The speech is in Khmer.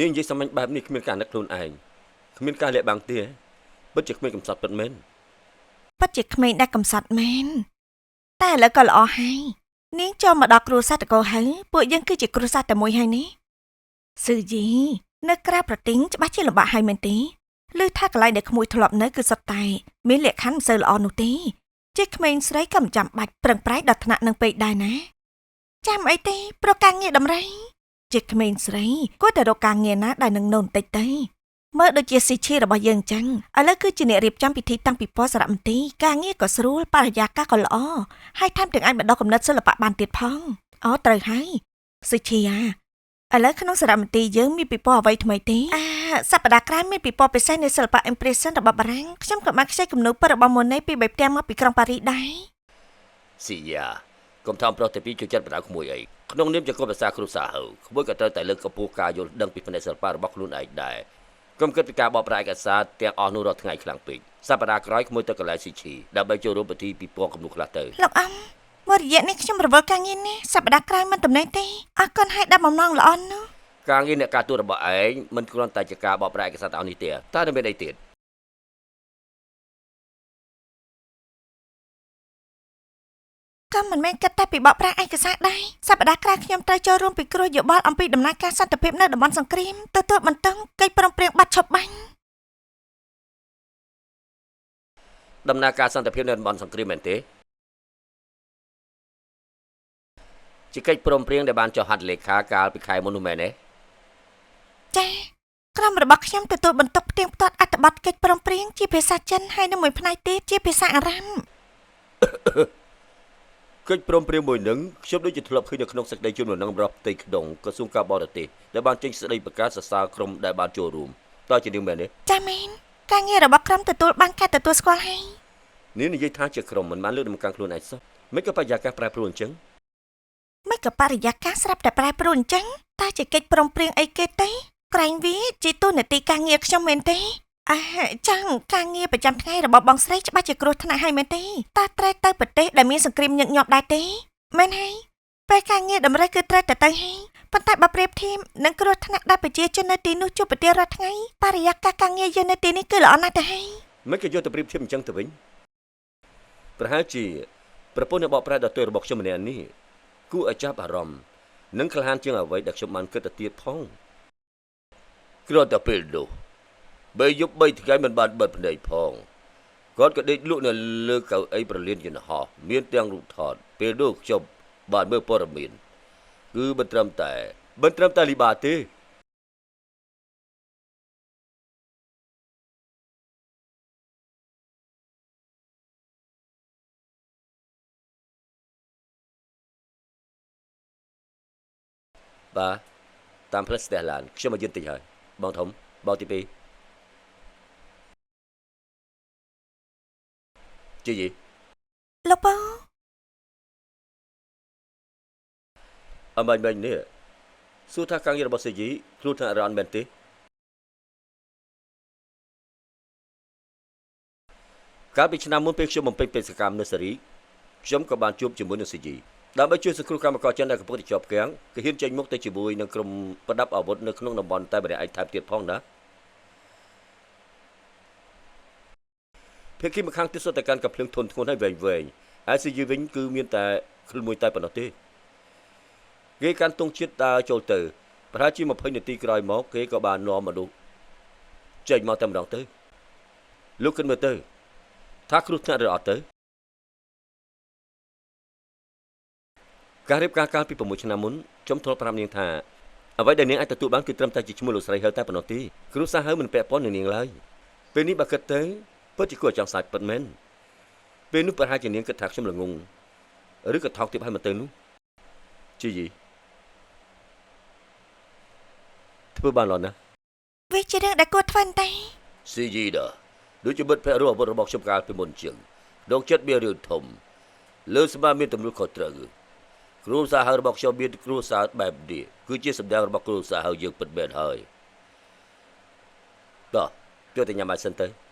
នាងនិយាយសាមញ្ញបែបនេះគ្មានការនឹកខ្លួនឯងគ្មានការលាក់បាំងទេពិតជាគ្មានកំសត់ពិតមែន ពិតជាក្មេងដែលកំសត់មែនតែឥឡូវក៏ល្អហើយនាងចូលមកដល់គ្រួសារតកោហៅពួកយើងគឺជាគ្រួសារតែមួយហើយនេះស៊ឺយីនៅក្រៅប្រទេសច្បាស់ជាលំបាកហើយមែនទេឮថាកន្លែងដែលក្មួយធ្លាប់នៅគឺសុទ្ធតែមានលក្ខខណ្ឌមិនសូវល្អនោះទេជាក្មេងស្រីក៏មិនចាំបាច់ប្រឹងប្រែងដល់ថ្នាក់នឹងពេកដែរណាចាំអីទេព្រោះការងារតម្រៃជាក្មេងស្រីគួរតែរកការងារណាដែលនឹងនូនបន្តិចទៅមើលដូចជាស៊ីឈីរបស់យើងអញ្ចឹងឥឡូវគឺជាអ្នករៀបចំពិធីតាំងពិព័រណ៍សារមន្ទីរការងារក៏ស្រួលបរិយាកាសក៏ល្អហើយថែមទាំងអាចបណ្ដុះគំនិតសិល្បៈបានទៀតផងអូត្រូវហើយស៊ីឈីអាឥឡូវក្នុងសារមន្ទីរយើងមានពិព័រណ៍អ្វីថ្មីទេអាសប្តាហ៍ក្រោយមានពិព័រណ៍ពិសេសនៃសិល្បៈ Impression របស់បារាំងខ្ញុំក៏បានខ្ចីគំនូរពិតរបស់ម៉ូណេពីបីផ្ទះមកពីក្រុងប៉ារីសដែរ ស៊ីយ៉ាកុំថាប្រុសតែពីរជួយចិត្តបដៅក្មួយអីក្នុងនាមជាកុំភាសាគ្រួសារហៅក្មួយក៏ត្រូវតែលើកកម្ពស់ការយល់ដឹងពីផ្នែកសិល្បៈរបស់ខ្លួនឯងដែរកុំគិតពីការបកប្រែឯកសារទាំងអស់នោះរាល់ថ្ងៃខ្លាំងពេកសប្តាហ៍ក្រោយក្មួយទៅកន្លែងស៊ីឈីដើម្បីចូលរួមពិធីពិព័រណ៍គំនូរខ្លះទៅ លោកអំមួយរយៈនេះខ្ញុំរវល់ការងារនេះសប្តាហ៍ក្រោយមិនតំណែងទេអរគុណឲ្យដល់បំណងល្អនោះ ការងារអ្នកការទូតរបស់ឯងមិនគ្រាន់តែជាការបកប្រែឯកសារទាំងអស់នេះទេតើនៅមានអីទៀត ក៏មិនមែនគិតតែពីបកប្រាស់ឯកសារដែរសប្តាហ៍ក្រោយខ្ញុំត្រូវចូលរួមពិគ្រោះយោបល់អំពីដំណើរការសន្តិភាពនៅតំបន់សង្គ្រាមទទួលបន្តឹងកិច្ចព្រមព្រៀងបាត់ឈប់បាញ់ ដំណើរការសន្តិភាពនៅតំបន់សង្គ្រាមមែនទេជាកិច្ចព្រមព្រៀងដែលបានចុះហត្ថលេខាកាលពីខែមុននោះមែនទេ ចា៎ក្រុមរបស់ខ្ញុំទទួលបន្ទុកផ្ទៀងផ្ទាត់អត្ថបទកិច្ចព្រមព្រៀងជាភាសាចិនហើយនិងមួយផ្នែកទៀតជាភាសាអារ៉ាប់ កិច្ចព្រមព្រៀងមួយនឹងខ្ញុំដូចជាធ្លាប់ឃើញនៅក្នុងសេចក្តីជូនដំណឹងរបស់ផ្ទៃក្នុងក្រសួងការបរទេសដែលបានចេញសេចក្តីប្រកាសសរសើរក្រុមដែលបានចូលរួមតើជានាងមែនទេ ចាមែនការងាររបស់ក្រុមទទួលបានការទទួលស្គាល់ហើយ នាងនិយាយថាជាក្រុមមិនបានលើកដំកើងខ្លួនឯងសោះមិនក៏បរិយាកាសប្រែប្រួលអញ្ចឹង មិនក៏បរិយាកាសស្រាប់តែប្រែប្រួលអញ្ចឹងតើជាកិច្ចព្រមព្រៀងអីគេទេក្រែងវាជាតួនាទីការងារខ្ញុំមែនទេអាចឹងការងារប្រចាំថ្ងៃរបស់បងស្រីច្បាស់ជាគ្រោះថ្នាក់ហើយមែនទេតើត្រូវទៅប្រទេសដែលមានសង្គ្រាមញឹកញាប់ដែរទេមែនហើយពេលការងារតម្រូវគឺត្រូវតែទៅហើយប៉ុន្តែបើប្រៀបធៀបនឹងគ្រោះថ្នាក់ដែលប្រជាជននៅទីនោះជួបប្រទះរាល់ថ្ងៃបរិយាកាសការងារយើងនៅទីនេះគឺល្អណាស់ទៅហើយ មិនក៏យកទៅប្រៀបធៀបអញ្ចឹងទៅវិញប្រហែលជាប្រពន្ធអ្នកបកប្រែដ៏ទើរបស់ខ្ញុំម្នាក់នេះគួរឲ្យចាប់អារម្មណ៍និងក្លាហានជាងអ្វីដែលខ្ញុំបានគិតទៅទៀតផងគ្រាន់តែពេលនោះបីយប់បីថ្ងៃមិនបានបិទភ្នែកផងគាត់ក៏ដេកលក់នៅលើកៅអីប្រលានយន្តហោះមានទាំងរូបថតពេលនោះខ្ញុំបានមើលព័ត៌មានគឺមិនត្រឹមតែលីបាទេបាទតាមផ្លូវស្ទះឡានខ្ញុំមកយឺតតិចហើយបងធំបងទី2ជីយី លោកបង អម្បាញ់មិញនេះសួរថាការងាររបស់សេយីខ្លួនថារ៉ាន់មែនទេកាលពីឆ្នាំមុនពេលខ្ញុំបំពេញបេសកកម្មនៅសេរីខ្ញុំក៏បានជួបជាមួយនឹងសេយីដើម្បីជួយសង្គ្រោះកម្មករចិនដែលកំពុងតែជាប់គាំងគេហ៊ានចេញមុខទៅជាមួយនឹងក្រុមប្រដាប់អាវុធនៅក្នុងតំបន់តែម្នាក់ឯងថែមទៀតផងណាភាគីម្ខាងទៀតសុទ្ធតែកាន់កាំភ្លើងធុនធ្ងន់ហើយវែងវែងហើយសេយីវិញគឺមានតែខ្លួនមួយតែប៉ុណ្ណោះទេគេកាន់ទង់ជាតិដើរចូលទៅប្រហែលជា20នាទីក្រោយមកគេក៏បាននាំមនុស្សចេញមកតែម្ដងទៅលោកគិតមើលទៅថាគ្រោះថ្នាក់ឬអត់ទៅការរៀបការកាលពី6ឆ្នាំមុនខ្ញុំធ្លាប់ប្រាប់នាងថាអ្វីដែលនាងអាចទទួលបានគឺត្រឹមតែជាឈ្មោះលោកស្រីហៅតែប៉ុណ្ណោះទេគ្រួសារហៅមិនពាក់ព័ន្ធនឹងនាងឡើយពេលនេះបើគិតទៅពិតជាគួរឲ្យចង់សាច់ពិតមែនពេលនោះប្រហែលជានាងគិតថាខ្ញុំល្ងងឬក៏ថោកទាបឲ្យមកទៅនោះជីយីធ្វើបានល្អណាស់ វាជារឿងដែលគួរធ្វើតែ ស៊ីយីដាដូចជាមិត្តភក្តិរួមអាវុធរបស់ខ្ញុំកាលពីមុនជាងដងចិត្តមានរឿងធំលើស្មាមានទំនួលខុសត្រូវគ្រួសារហៅរបស់ខ្ញុំមានគ្រួសារបែបនេះគឺជាសម្ដែងរបស់គ្រួសារហៅយើងពិតមែនហើយតោះចូលទៅញ៉ាំបាយសិនទៅ